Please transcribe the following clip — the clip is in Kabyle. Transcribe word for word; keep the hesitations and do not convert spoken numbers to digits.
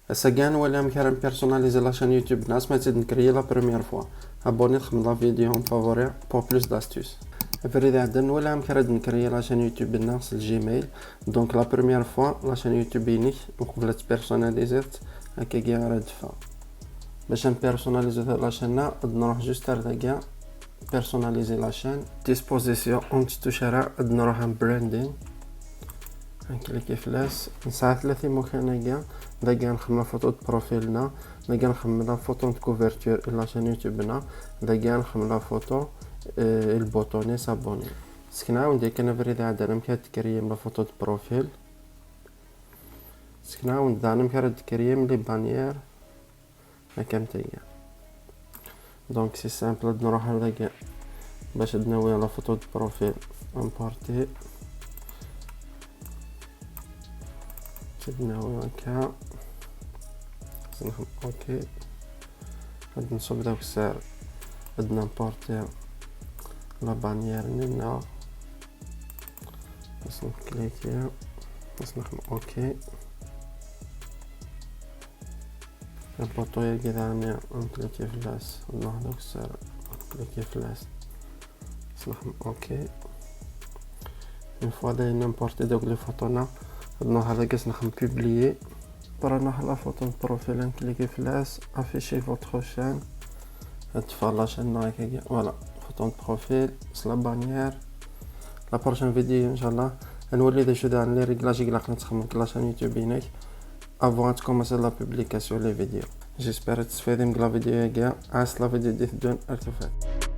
Ass-agi ad nwali amek ara npersonaliser la chaîne YouTube-nneɣ asmi ad tt-id-nkriyyi la première fois. Abonné, xdem la vidéo en favori pour plus d'astuces. Abrid iɛeddan nwali amek ara d-nkriyyi la chaîne YouTube-nneɣ s Gmail. Donc la première fois la chaîne YouTube-inek uqbel ad tpersonaliser-tt, akkagi ara d-teffeɣ. Bac ad npersonaliser la chaîne-a ad nruḥ juste ar dagi, personnaliser la chaîne. Disposition ur netttuc ara, ad nruḥ am branding. Ad nklikki fell-as. Nesɛa tlata imukan-agi. Dagi ad nxemmem la photo de profil-nneɣ. Dagi ad nxemmem la photo de couverture i la chaîne YouTube-nneɣ. Dagi ad nxemmem la photo, eh, i lbuṭun-is abonné. Sken-awen-d yakan abrid iɛeddan amek ad d-tkriyim la photo de profil. Sken-awen-d daɣen amek ara d-tkriyim les bannières. Akka am tagi. Donc c'est simple, ad nruḥ ar dagi bac ad nawi la photo de profil, importer. Ad nawi akka. Ad nxedm OK. Ad nṣubb deg ussaɣ. Ad nimporti la bannière-nni-nneɣ. Ad nklikki. Ad nxedm OK. Lbuṭu-yagi daɣen ad nklikki fell-as. Ad nruḥ deg ussaɣ. Ad nklikki fell-as. Ad nxedm OK. Une fois dayen nimporti deg les photos-nneɣ, ad nruḥ ar dagi ad nxedm publier. Après ad nruḥ la photo de profil, ad nklikki fell-as, afficher votre chaîne. Ad teffeɣ la chaîne-nneɣ akkagi. Voilà, photo de profil, s la bannière. La prochaine vidéo, inchallah, ad nwali d acu daɣen les réglages i ilaqen ad txedmeḍ deg la chaîne YouTube-inek avant ad tkumaseḍ la publication les vidéos. J'espère ad testfadim deg la vidéo-agi. Ɛas la vidéo d-iteddun, ar tufat.